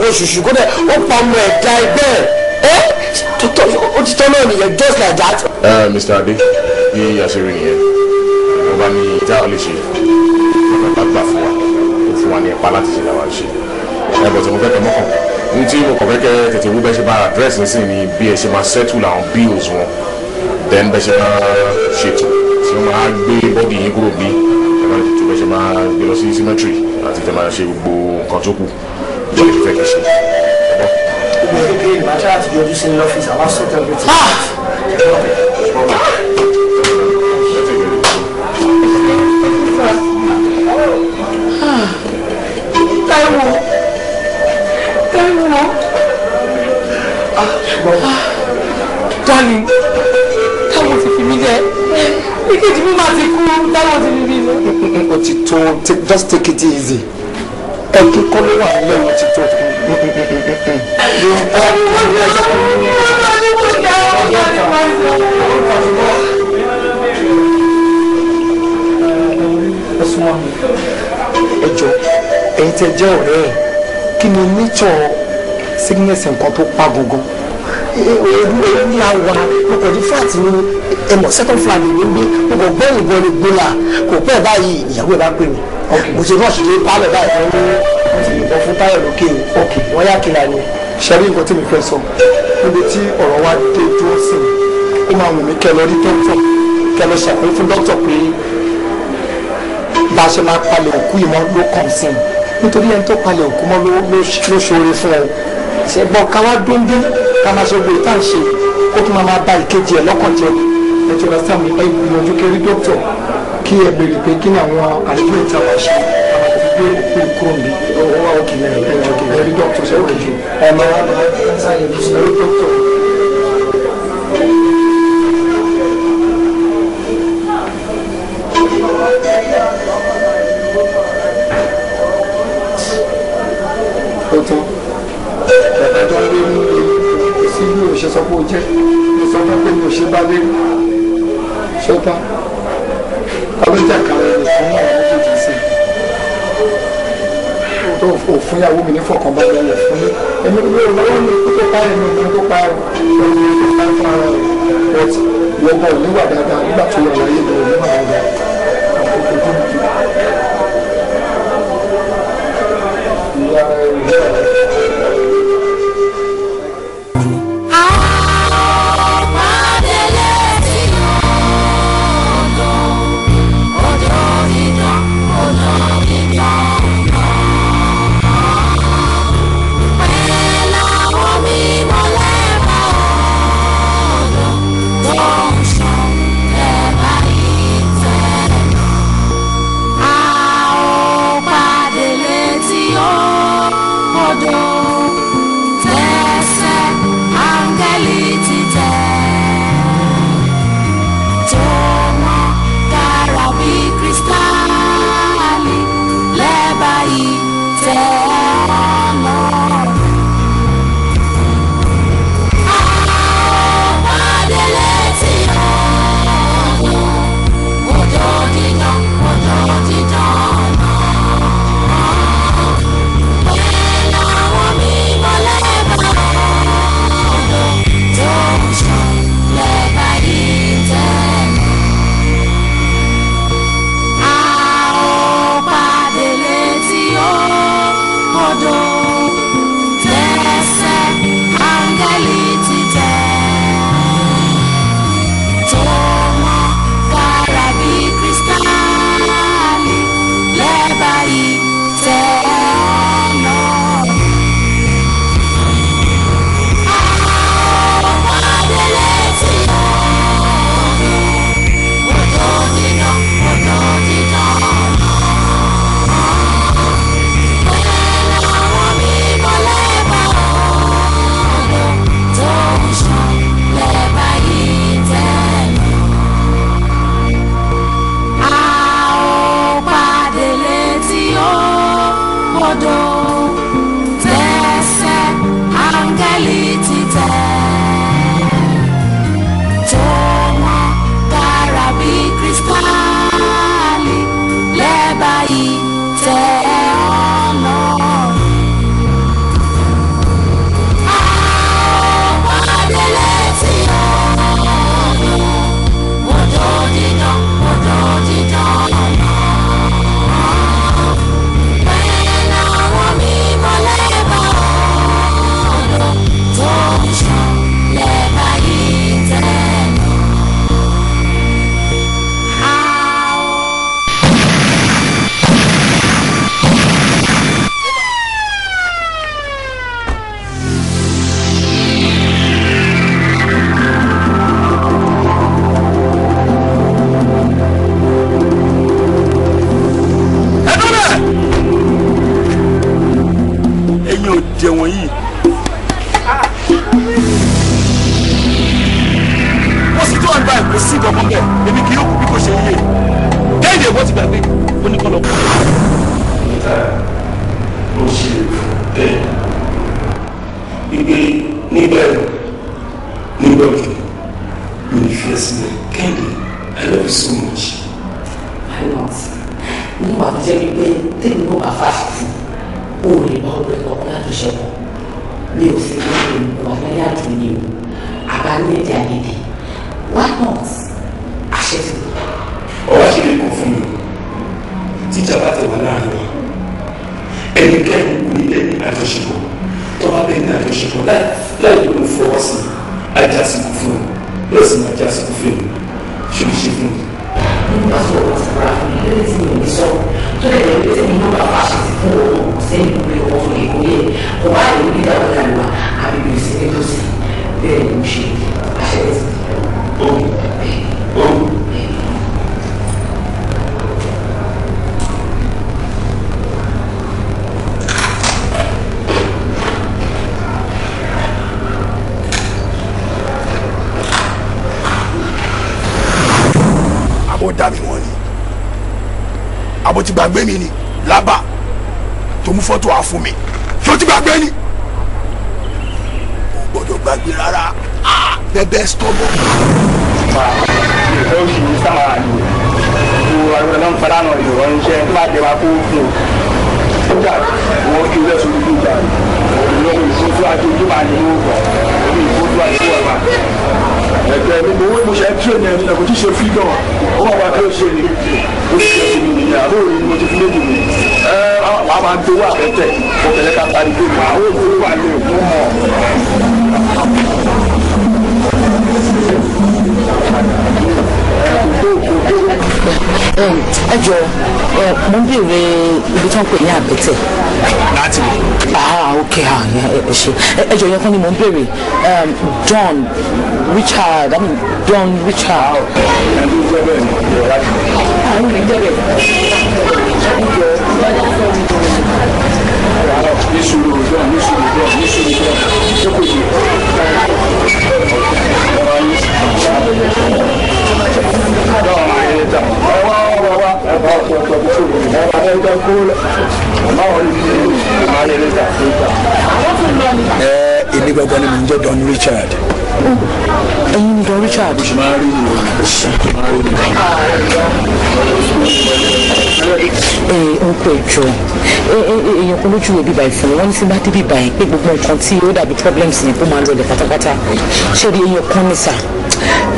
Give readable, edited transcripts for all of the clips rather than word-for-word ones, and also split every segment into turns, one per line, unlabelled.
wò ṣùṣù kó dẹ̀ ó pa ọmọ ẹ̀dá ẹgbẹ́ ẹ̀ ó ti tọ́ náà nìyẹn just like that.
Mr. Ade, bí àṣírí nìyẹn, ìjọba ní ìjà ò lè ṣe, bàbá gbà fún wa, ó fún wa ní ẹ̀pá láti ṣe làwọn ṣe. Ẹ bọ̀ tí mo fẹ́ kẹ́ mọ́kàn, ní tí mo kàn fẹ́ kẹ́ tètè wú bẹ́ẹ̀ ṣe máa address nísìnyí ni bí ẹ ṣe máa settle àwọn bills wọn, then bẹ́ẹ̀ ṣe máa ṣètò tí wọ́n máa gbé bọ́dì yín kúrò bí ẹ máa tètè bẹ́ẹ̀ ṣe máa gbé lọ sí cemetery àti tẹ máa ṣe gbogbo nǹkan tó kù ìjọba ìfẹ́ kẹ́ ṣe.
Gbogbo kékeré ni màá ṣáà ti yọjú sí ní lọ́fíìsì àwọn sort everything.
Táíwò, Táíwò, darling, Táíwò ti fi mí lẹ̀, ìkejì mi máa ti kú, Táíwò ti fi mí lẹ̀.
Ó ti tó, just take it easy. Ẹ kíkọ́ ló wà nílẹ̀, ó ti tó. Ẹ jọ̀ọ́, ẹ̀yin tẹ́ jẹ́ ọ̀rẹ́ ẹ̀, kí ni nature sickness nǹkan tó pa gangan? Ní àwa mo kàn ní flat ní ẹmọ second flat ní gbé, mo kàn gbọ́ ìbọn ní gbóná kò pẹ́ báyìí ìyàwó ẹ̀ bá pè mí. Mo ṣe rush dé pálọ̀ báyìí wọ́n ní wọ́n ti yìnbọn fún Táyọ̀ lókè o, wọ́n yá kìlà ni.
Ṣe rí nǹkan tí mi fẹ́ sọ níbi tí ọ̀rọ̀ wa dé dúró sí i, ó máa wù mí kẹ́ lọ rí dókítà, kẹ́ lọ ṣàpèjì fún dókítà pé bá a ṣe máa palẹ̀ òkú yìí mọ́ ló kàn sí i, nítorí ẹni tó palẹ̀ òkú mọ́ ló ṣoore fún ọ. Ṣe gbọ́ ká wá dúndún ká máa ṣe gbòòrò tá à ń ṣe kó tún máa ba ìkejì ẹ̀ lọ́kàn jẹ́. Ẹ ti ọ̀rọ̀ sáà mi, ẹ gbìyànjú kẹ́ rí dókítà kí ẹ béèrè pé kí ni àwọn àlejò ìta wà ṣe àwọn kò fi gbé òkú kúrò níbí. Owó wa òkè ẹ ẹ rí dókítà ṣe òkè jù ẹ máa ẹ rí dókítà. Ó tán, bàbá tó ń lé ní kò sí bí òṣè sọ pé ó jẹ́, mo sọ fún pé mi ò ṣe bá lé ṣé ó tán, ta ló jà kàrà ẹ̀ fún àwọn méjèèjì sí i tó ò fún ìyàwó mi ní fọkànbalẹ̀ ẹ̀ fún mi, èmi ló lọ́wọ́ mi kó tó pa ẹ̀mí mi tó pa ẹ̀mí tó pa fún ara rẹ̀, but ìwọ gan ò ní wà dáadáa nígbà tó wà láyé gan ò ní wà dáadáa àkókò tó ń ju. Ìyá ẹ̀
Don't show that I Kò sí kankan bẹ́ẹ̀, èmi kì yóò kú bí kò ṣe yíyẹ. Kẹ́hìndé wọ́n ti gbàgbé oníkọlọ kú.
Mo ṣe bẹ́ẹ̀ wípé nígbà ẹ̀rọ nígbà òjò mi ò fi ẹ́ sílẹ̀. Kẹ́hìndé, I love you so much.
Why not? Nígbà tó jẹ́ wípé tèmi náà bá fàṣẹ o lè bá obìnrin kankan lájọṣepọ̀. Mi ò sì ní ìwà láyé àdùn ni o, àbá ní èdè àìyedè. Why not? Àṣẹ ti lò.
Ọwọ́ àṣírí kan fún mi, tíjà bá tẹ̀ wá láàrin wa, ẹnikẹ́ni kò ní bẹ́ẹ̀ ní àjọṣepọ̀. Tó bá bẹ́ẹ̀ ní àjọṣepọ̀ láì ló ń fọwọ́ sí i, ajá sì kú fún un, bẹ́ẹ̀ sì ni ajá sì kú fún mi. Ṣé o ṣe fún mi?
Nígbà tó o ti fura fún mi lórí tí mi ò ní sọ̀rọ̀ tó lè lè tẹ̀mí náà bá fàṣẹ ti fún òun kò sẹ́yìn pé ọkọ̀ tó lè kó yẹ kó bá lè ní ìdáwọ́ ìlànà wa àbí bí o sì ní tòsí bẹ́ẹ̀ ni mo ṣe àṣẹ ti.
Àbó dà mí wọ́n ni, àbó ti gbàgbé mi ni lábà tó mú fọ́tò wá fún mi, ṣó ti gbàgbé ni? Kò gbọ́dọ̀ gbàgbé rárá, bẹ́ẹ̀ stọ́bọ̀.
Ìfẹ́ òsì ní sáwà ni o àwọn ọ̀nà ń fara náà ìwọ̀n ń ṣe tó bá jẹ wá kó fún o. Ó jà wọ́n kí lẹ́sùn ojú ìjà ìwọ̀n ìfojú àti ojú máa ní owó kan ìfojú àti owó ọ̀ma. Ẹgbẹ́ mi owó mo ṣe tí ènìyàn nílẹ̀ kò tí ṣe freedom ó wà wá kí ó ṣe ni ó ṣe ṣe mi nìyẹn àbúrò mi mo ti fi méjì mi. Ẹ wàá máa ń gbowó àbẹ́tẹ̀ mo tẹ̀lé ká parí pé àwọn òṣèlú wà lè mú mọ́.
Ẹ jọ, mo ń béèrè ibi tí wọ́n pè ní àbẹ́tẹ̀.
Láti wò.
Ah, ok, ẹ ṣe. Ẹ jọ, yẹn kọ́ ni mo ń béèrè. John Richard, I mean Don Richard.
Ẹni tó jẹ́ bẹ́ẹ̀ ni ìrọ̀ láti.
Àwọn ò ní jẹ́ bẹ́ẹ̀.
Ní sùúrù John, ní sùúrù John, ní sùúrù John, ṣé kò yẹ?
Èmi gbọ́dọ̀ ni mò ń jẹ́ Don Richard.
Ẹ̀yin ni Don Richard. Ẹ ń pè jọ èèyàn kan lójú òbí báyìí fún mi, wọ́n ní sí bá débi báyìí pé gbogbo nǹkan tí ó dàbí problems yẹn kó máa lọlẹ̀ pátápátá. Ṣé rí èèyàn kan ní sà,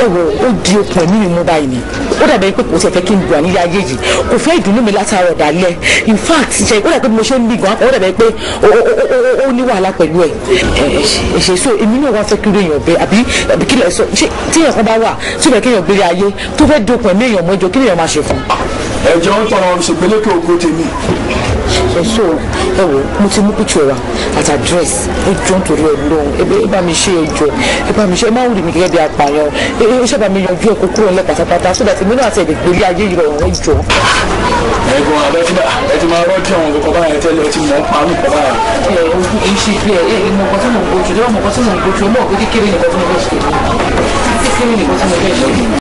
ẹ wò ó di okùn ẹ̀mí mi mú báyìí ni. Ó dàbí pé kò tiẹ̀ fẹ́ kí n gbà nílé ayé yìí, kò fẹ́ ìdùnnú mi látàárọ̀ dalẹ́. In fact, ṣe ó dàbí pé mo ṣe ń bí gan, ó dàbí pé ó ní wàhálà pẹ̀lú ẹ̀. Ẹ ṣe so èmi náà wá fẹ́ kí èèyàn bẹ àbí kí lẹ sọ, ṣé tí èèyàn kan bá wà tí ó fẹ́ kí èèyàn gbélé ayé tó fẹ́ dokùn ẹ̀mí èèyàn mọ́jọ, kí lèèyàn máa ṣe fún un?
Ẹ̀jẹ̀ ń tọrọ ṣègbélékè ògo tèmi.
Ẹ so ẹ wò, mo ti mú picture wa àti address. Ẹ jọ nítorí Ọlọ́run, ẹ bá mi ṣe, ẹ jọ ẹ bá mi ṣe, ẹ má wùdí mi gẹ́gẹ́ bí apààyàn. Ẹ ṣe bá mi yanjú ẹ kó kúrò nílẹ̀ pátápátá so that èmi náà àti ẹ̀dẹ̀ gbélé ayé yìí rọrùn. Ẹ jọ.
Ẹ̀gbọ́n abẹ ẹ ti máa rọ́ọ̀dì àwọn kankan báyẹn tẹ́lẹ̀, ẹ ti mọ̀ ń pa mí kan báyẹn.
Ẹ ojú kì í ṣe bí ẹ ẹ mọ nǹkan tí mò ń gbójú, ẹ mọ nǹkan tí mò ń gbójú, ẹ mọ̀ pé kékeré nìkan tí mo fẹ́ ṣe, kékeré nìkan tí mo fẹ́ ṣe.